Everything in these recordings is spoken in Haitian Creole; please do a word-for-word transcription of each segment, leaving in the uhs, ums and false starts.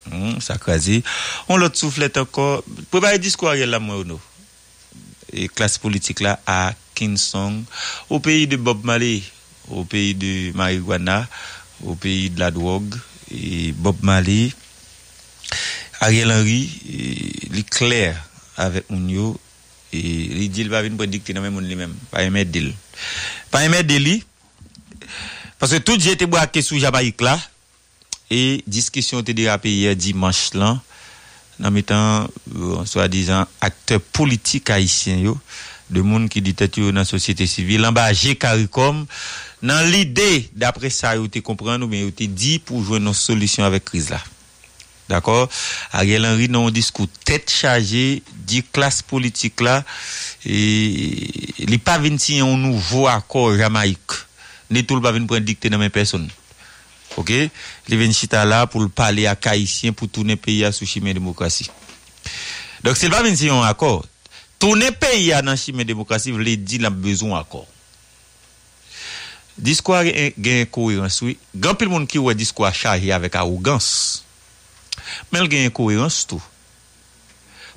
Hmm, sa kraze. On lòt souflèt ankò. Prepare diskou Ariel la, mwen, Ono. E klas politik la a King Song. Au pays de Bob Marley, au pays de marijuana, au pays de la drogue, e Bob Marley, Ariel Henry, e, li klè avèk moun yo, e li di l pa vin pran dikte nan men moun li menm. Pa renmen ede l. Pa renmen ede li. Paske tout je te brake sou Jamayik la, e diskisyon te derape yè dimanch lan, nan mitan, euh, swadizan aktè politik ayisyen yo, de moun ki di tèt yo nan sosyete sivil, anba je CARICOM, nan lide, daprè sa yo te konprann oubyen yo te di, pou jwenn yon solisyon avèk kriz la. Dakò? Ariel Henry, nan yon diskou tèt chaje, di klas politik la, e, li pa vin siyen yon nouvo akò Jamayik. Ni tou l pa vin pran dikte nan men pèsonn. Oke? Li vin chita la pou l pale ak Ayisyen pou tounen peyi a sou chimen demokrasi. Donk, si l pa vin siyen yon akò, tounen peyi a nan chimen demokrasi vle di l ap bezwen yon akò. Diskou a gen, gen enkoerans, wi. Gen anpil moun ki wè diskou a chaje avèk awogans. Men l gen enkoerans tou.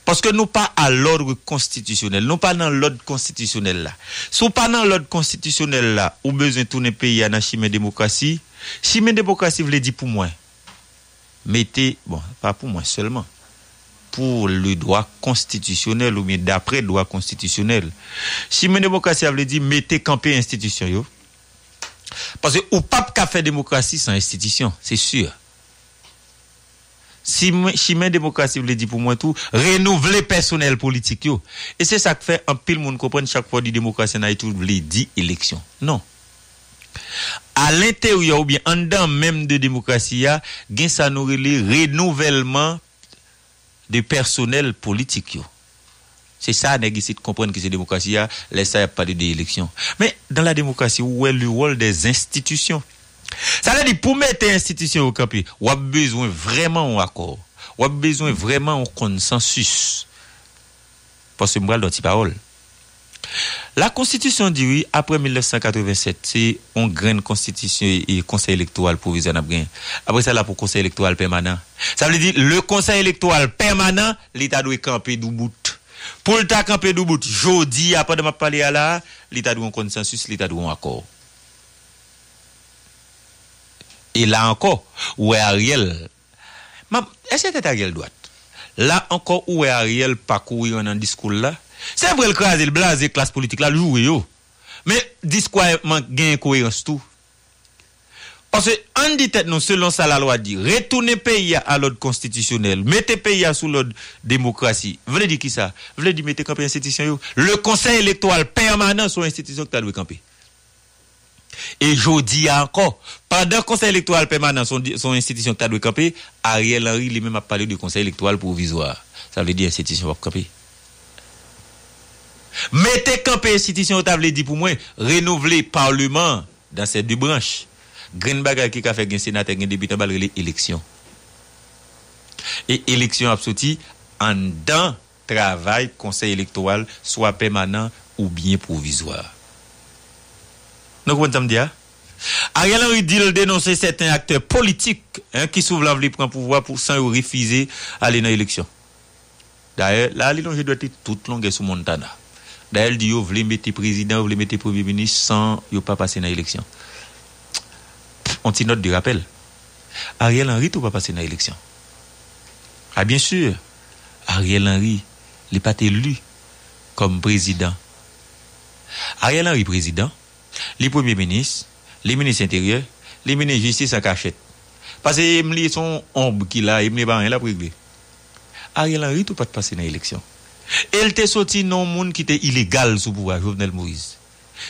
Paske nou pa à l'ordre constitutionnel, nou pa nan lòd konstitisyonèl la. Si w pa nan lòd konstitisyonèl la, ou bezwen tounen peyi a nan chimen demokrasi. Chimen demokrasi vle di pou mwen, mete, bon, pa pou mwen sèlman, pou le droit constitutionnel oubyen daprè dwa konstitisyonèl. Chimen demokrasi a vle di mete kanpe enstitisyon yo. Paske ou p ap ka fè demokrasi san enstitisyon, se si. Chimen, chimen demokrasi vle di pou mwen tou, renouvle pèsonèl politik yo. E se sa k fè anpil moun konprann chak fwa w di demokrasi an Ayiti, w vle di eleksyon. Non. Alenteryè oubyen anndan menm de demokrasi a, gen sa nou rele renouvèlman de pèsonèl politik yo. Se sa nèg isit konprann ki se demokrasi a, lè sa y ap pale de eleksyon. Men, dans la démocratie, ou wè le rôle des institutions. Sa vle di, pou mete enstitisyon yo kanpe, w ap bezwen vrèman yon akò. W ap bezwen vrèman yon konsansis. Paske m pral di yon ti pawòl. La Constitution di wi, apre mil nèf san katreven sèt, se yon grenn konstitisyon e, e konsèy elektoral pwovizwa n ap genyen. Apre sa, la pou konsèy elektoral pèmanan. Sa vle di, le konsèy elektoral pèmanan, li ta dwe kanpe doubout. Pou l ta kanpe doubout, jodi a, pandan m ap pale a la, li ta dwe yon konsansis, li ta dwe yon akò. E la ankò, ou wè Ariel, M ap, èske tèt Ariel dwat? La ankò, ou wè Ariel pa kouri nan diskou l la. Se vre, l kraze, l blaze klas politik la, l joure yo. Men diskou a man-, gen enkoerans tou. Paske, ann di tèt nou, selon sa lalwa di, retounen peyi a a lòd konstitisyonèl, mete peyi a sou lòd demokrasi. Vle di kisa? Vle di mete kanpe enstitisyon yo. Le Konsèy Elektoral Pèmanan se yon enstitisyon ki ta dwe kanpe. E jodi a ankò, pandan Konsèy Elektoral Pèmanan se yon, se yon enstitisyon ki ta dwe kanpe, Ariel Henry li menm ap pale de Konsèy Elektoral Pwovizwa. Sa vle di enstitisyon p ap kanpe. Mete kanpe enstitisyon yo ta vle di pou mwen, renouvle palman an dans ses deux branches. Grenn bagay ki ka fè gen senatè, gen depite anba l rele eleksyon. E eleksyon ap soti anndan travay Konsèy Elektoral, swa pèmanan oubyen pwovizwa. Nou konprann sa m di a? Ariel Henry di l denonse sèten aktè politik, en, ki sou vle pran pouvwa pou, san yo refize ale nan eleksyon. Dayè, la li lonje dwèt li tout longè sou Montana. Dayè, l di yo vle mete prezidan, yo vle mete premye minis san yo pa pase nan eleksyon. On ti nòt de rapèl. Ariel Henry tou pa pase nan eleksyon. A, byen si, Ariel Henry, li pa t eli kòm prezidan. Ariel Henry prezidan, li premye minis, li minis enteryè, li minis jistis an kachèt. Paske Emily se yon onb ki la, Emily pa anyen l ap regle. Ariel Henry tou pa t pase nan eleksyon. E l te soti nan yon moun ki te ilegal sou pouvwa, Jovenel Moïse.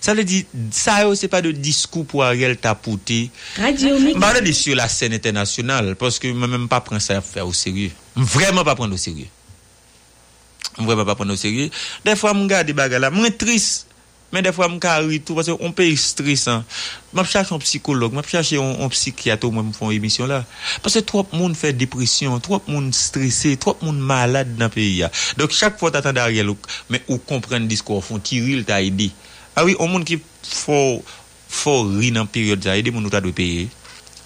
Sa vle di, sa yo se pa de diskou pou Ariel ta pote. M pa vle di sur la scène internationale, paske mwen menm m pa pran sa y ap fè o serye. M vrèman pa pran l o serye. M vrèman pa pran l o serye. Dèfwa m gade bagay la, mwen tris. Men dèfwa m ka ri tou, paske yon peyi stresan. M ap chache yon sikològ, m ap chache yon, yon sikyat omwen m fè yon emisyon la. Paske twòp moun fè depresyon, twòp moun strese, twòp moun malad nan peyi a. Donk, chak fwa w ta tande Ariel, ou, men ou konprann diskou a, w fè yon ti ri, l ta ede. A wi, yon moun ki fè w, fè w ri nan peryòd sa, e de moun ou ta dwe peye.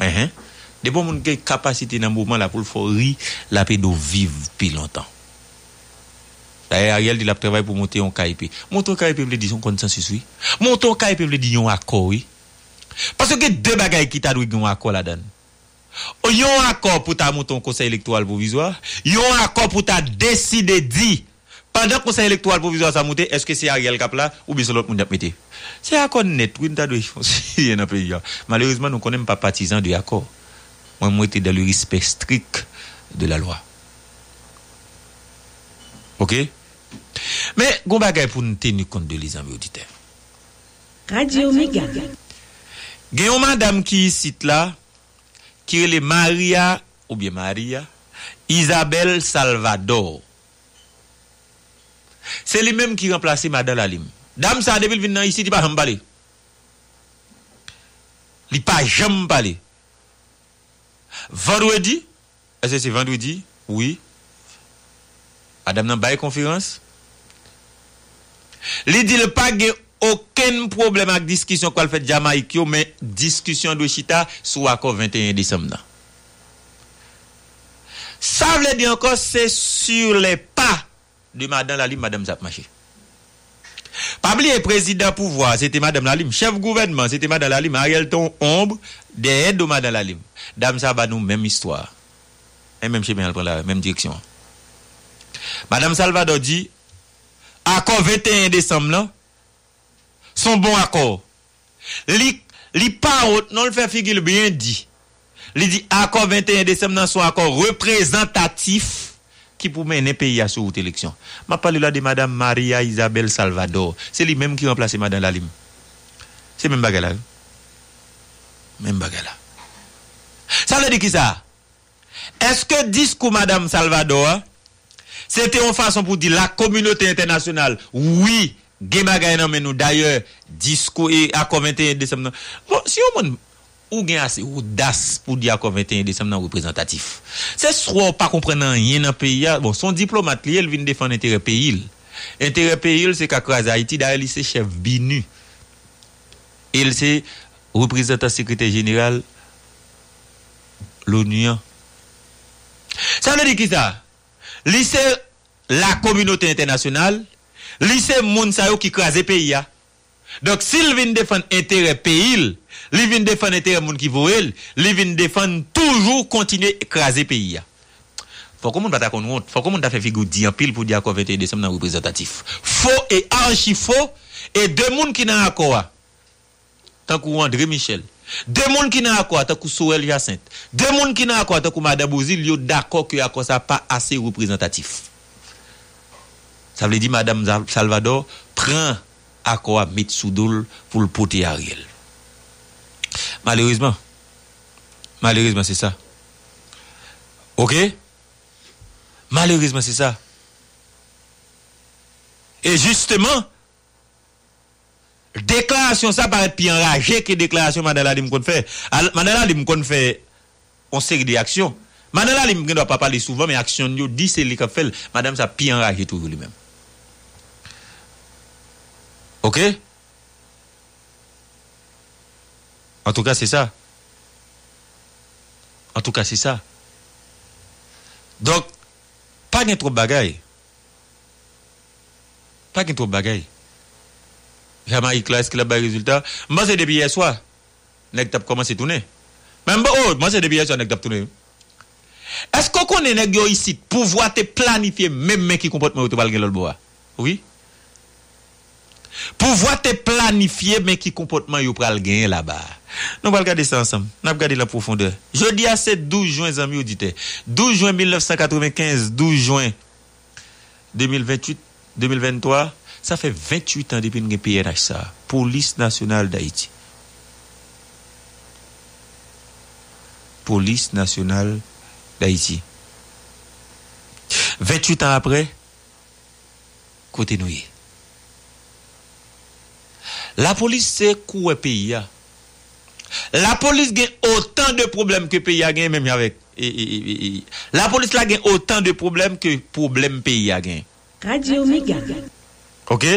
Enhen. Depi yon moun gen kapasite nan moman la pou l fè w ri, l ap ede w viv pi lontan. Dayè, Ariel di l ap travay pou monte yon K I P. Monte yon K I P vle di yon konsansis, wi. Monte yon K I P vle di yon akò, wi. Paske gen de bagay ki ta dwe gen yon akò ladan l. Yon akò pou ta monte yon konsèy elektoral pwovizwa, yon akò pou ta deside di, pandan konsèy elektoral pwovizwa sa monte, èske se Ariel k ap la, oubyen se lòt moun y ap mete? Se akò nèt, wi, n ta dwe siyen nan peyi a. Malerezman, nou konnen m pa patizan de akò. Mwen, m rete dans le respect strict de la loi. Oke? Men, gon bagay pou n teni kont de li, zanmi oditè. Radyo Mega. Gen yon madanm ki isit la, ki rele Maria, oubyen Maria, Isabel Salvador. Se li menm ki ranplase madan Lalim. Dam sa, depi l vin nan isit, li pa janm pale. Li pa janm pale. Vandredi, èske se vandredi? Wi. Madanm nan bay konferans. Li di l pa gen okenn pwoblèm ak diskisyon k pral fèt Jamayik yo, men diskisyon dwe chita sou akò venteyen desanm nan. Sa vle di ankò, se sur les pas de madan Lalim, madanm sa ap mache. Pa bliye, prezidan pouvwa, se te madanm Lalim. Chèf gouvènman, se te madan Lalim. Ariel te yon onb dèyè do madan Lalim. Dam sa ba nou menm istwa. E menm chemen al pran la, menm direksyon. Madanm Salvador di, akò venteyen desanm nan, se yon bon akò. Li, li pa wont, non, l fè figi l byen di. Li di akò venteyen desanm nan se yon akò reprezantatif ki pou mennen peyi a sou wout eleksyon. M ap pale la de madanm Maria Isabel Salvador. Se li menm ki ranplase madan Lalim. Se menm bagay la, wi. Menm bagay la. Sa vle di kisa? Èske diskou madanm Salvador a, se te yon fason pou di lakominote entènasyonal, wi, gen bagay nan men nou? Dayè, diskou e akò venteyen desanm nan. Bon, si yon moun, ou gen ase odas pou di akò venteyen desanm nan reprezantatif. Se swa w pa konprann anyen nan peyi a. Bon, se yon diplomat li ye, l vin defann enterè peyi l. Enterè peyi l, se ka kraze Ayiti. Dayè, li se chèf BINUH. E l se reprezantan sekretè jeneral l'ONU an. Sa vle di kisa? Li se lakominote entènasyonal, li se moun sa yo ki kraze peyi a. Donk, si l vin defann enterè peyi l, li vin defann enterè moun ki voye l, li vin defann toujou kontinye kraze peyi a. Fòk yon moun pa ta konn wont, fòk yon moun ta fè figi w di anpil pou di akò venteyen desanm nan reprezantatif. Fo e achi fo, e de moun ki nan akò a, tankou André Michel. De moun ki nan akò a, tankou Sorel Jacinthe. De moun ki nan akò a, tankou madan Beauzile, yo dakò ke akò sa a pa ase reprezantatif. Sa vle di madanm Za-, Salvador pran akò a, met sou do l pou l pote Ariel. Malerezman. Malerezman, se sa. Oke? Malerezman, se sa. E jisteman, deklarasyon sa parèt pi anraje ke deklarasyon madan Lalim konn fè. Al-, madan Lalim konn fè yon seri de aksyon. Madan Lalim gendwa pa pale souvan, men aksyon l yo di se li k ap fè l. Madanm sa pi anraje toujou li menm. Oke? Antouka, se sa. Antouka, se sa. Donk, pa gen twòp bagay. Pa gen twòp bagay. Jamayik la, èske l ap bay rezilta? M panse depi yèswa, nèg t ap kòmanse tounen. Men m, oh, m panse depi yèswa, nèg t ap tounen. Èske w konnen nèg yo isit, pouvwa te planifye menm men ki konpòtman yo te pral gen lòt bò a? Wi. Pouvwa te planifye men ki konpòtman yo pral genyen laba a. Nou pral gade sa ansanm. N ap gade l an pwofondè. Jodi a se douz jen, zanmi oditè. Douz jen mil nèf san katrevenkenz, douz jen de mil venntuit, de mil venntwa, sa fè venntuit an depi n gen P N H sa a, Polis Nasyonal Dayiti. Polis Nasyonal Dayiti. Venntuit an apre, kote nou ye? Lapolis se kouwè peyi a. Lapolis gen otan de pwoblèm ke peyi a genyen, menm jan avèk, e, e, e, e, e. Lapolis la gen otan de pwoblèm ke pwoblèm peyi a genyen. Radyo Mega. Oke?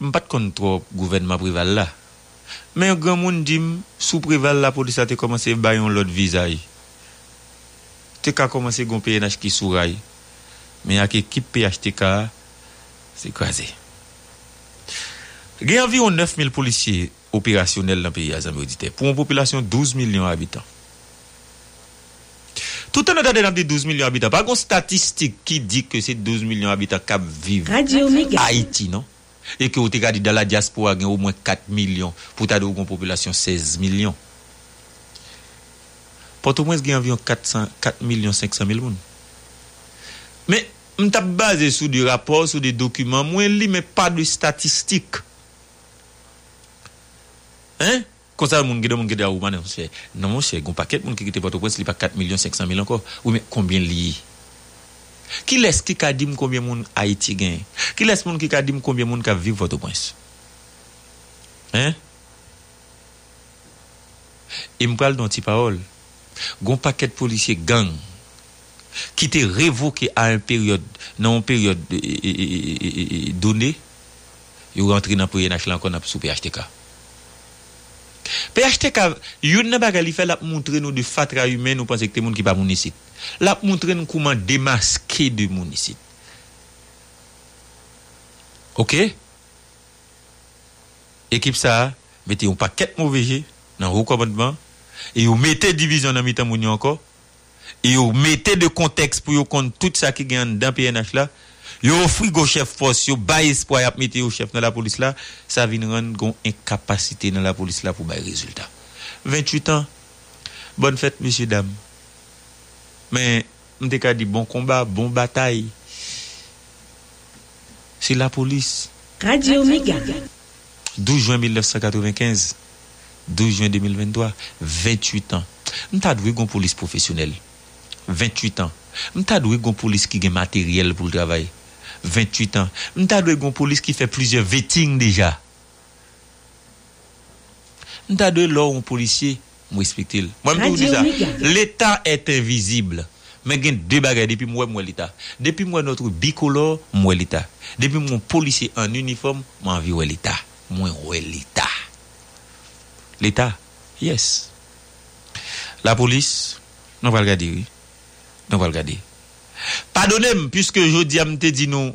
M pa t konn twò gouvènman Preval la. Men yon granmoun di m, sou Preval, lapolis la te kòmanse bay yon lòt vizaj. Te ka kòmanse gen yon P N H ki sou ray. Men ak ekip P H T K a, se kraze. Gen anviwon nèf mil polisye operasyonèl nan peyi a, zanmi oditè, pou yon popilasyon douz milyon abitan. Toutan nou tande n ap di douz milyon abitan, pa gon estatistik ki di ke se douz milyon abitan k ap viv Ayiti, non? E ke ou te ka di dan la dyaspora gen omwen kat milyon, pou ta di ou gen yon popilasyon sèz milyon. Pòtoprens gen anviwon kat san, kat milyon senk san mil moun. Men, m t ap baze sou de rapò, sou de dokiman, mwen li, men pa de statistik. Hein? Konsa, moun, gen de moun ki di, "A, ou, monchè, non, monchè, gen yon pakèt moun ki kite Pòtoprens, li pa kat milyon senk san mil ankò." Wi, men konbyen li ye? Kilès ki ka di m konbyen moun Ayiti genyen? Kilès moun ki ka di m konbyen moun k ap viv Pòtoprens? Hein? E m pral nan yon ti pawòl. Gon pakèt polisye gang ki te revoke a yon peryòd, nan yon peryòd, e, e, e, e, e, e, done, yo rantre nan P N H la ankò nan, sou P H T K. P H T K, youn nan bagay li fè, l ap moutre nou de fatra imen, nou panse ke te moun ki pa moun isit. L ap moutre n kouman demaske de moun isit. Oke? Ekip sa a mete yon pakèt move je nan wo kòmandman, e yo mete divizyon nan mitan moun yo ankò, e yo mete de kontèks pou yo konn tout sa ki gen anndan P N H la, yo ofri gwo chèf pòs, yo bay espwa y ap mete yo chèf nan lapolis la, sa vin rann gon enkapasite nan lapolis la pou bay rezilta. Venntuit an, bòn fèt, mesye dam. Men, m te ka di bon konba, bon batay. Se lapolis. Radio Mega. Douz jen mil nèf san katrevenkenz, douz jen de mil venntwa, venntuit an. M ta dwe gon polis pwofesyonèl. Venntuit an. M ta dwe gon polis ki gen materyèl pou l travay. Venntuit an. M ta dwe gon polis ki fè plizyè vetting deja. M ta dwe lè w yon polisye, m respekte l. Mwen, m toujou di sa. L'État est invisible. Men gen de bagay, depi m wè, m wè Leta. Depi m wè notre bicolore, m wè Leta. Depi m wè yon polisye an inifòm, m anvi wè Leta. Mwen wè Leta. Leta, yes. Lapolis, nou pral gade, wi. Nou pral gade. Padone m, piske jodi a m te di nou,